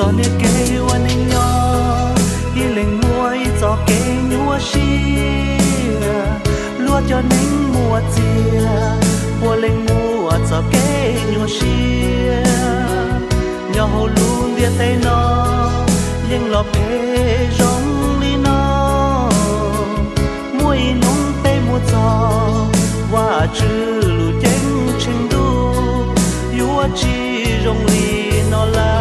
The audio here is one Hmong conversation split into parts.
Txog niaj kev ua neej nyob, ib leeg muaj ib txoj kev nyuaj siab. Luag cov neeg muaj txiag, puav leej muaj txoj kev nyuaj siab. Nyob hauv lub ntiaj teb no, yeej los phem zoo li no. Muaj ib hnub peb mus txog, Vajtswv lub ceeb tsheej ntuj yuav tsis zoo li no lawm.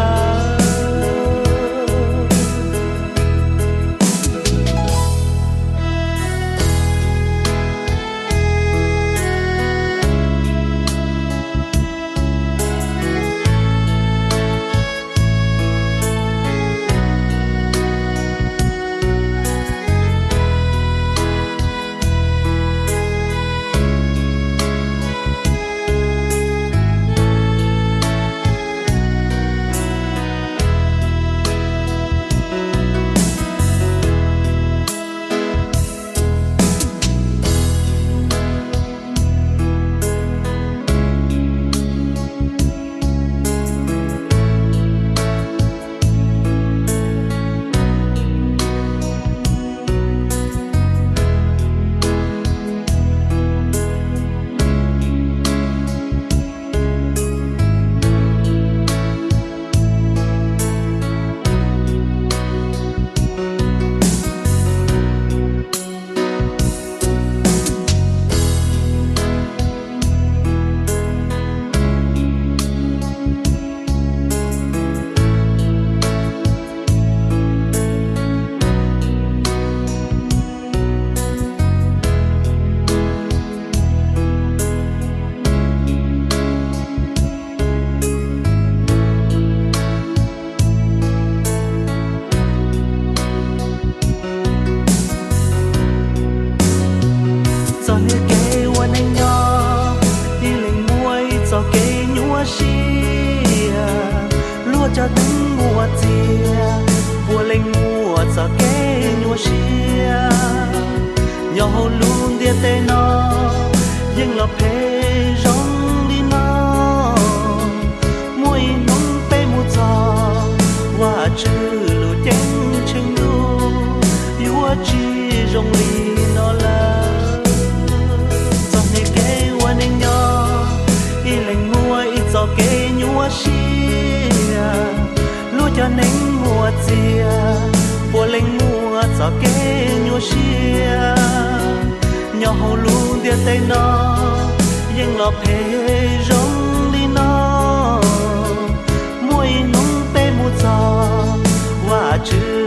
Txog niaj kev ua neej nyob, ib leeg muaj ib txoj kev nyuaj siab. Luag cov neeg muaj txiag, puav leej muaj txoj kev nyuaj siab. Nyob hauv lub ntiaj teb no, yeej los phem zoo li no. Muaj ib hnub peb mus txog, Vajtswv lub ceeb tsheej ntuj yuav tsis zoo li no lawm. Txog niaj kev ua neej nyob, ib leeg muaj ib txoj kev nyuaj siab. Luag cov neeg muaj txiag, puav leej muaj txoj kev nyuaj siab. Nyob hauv lub ntiaj teb no, yeej los phem zoo li no. Muaj ib hnub peb mus txog, Vajtswv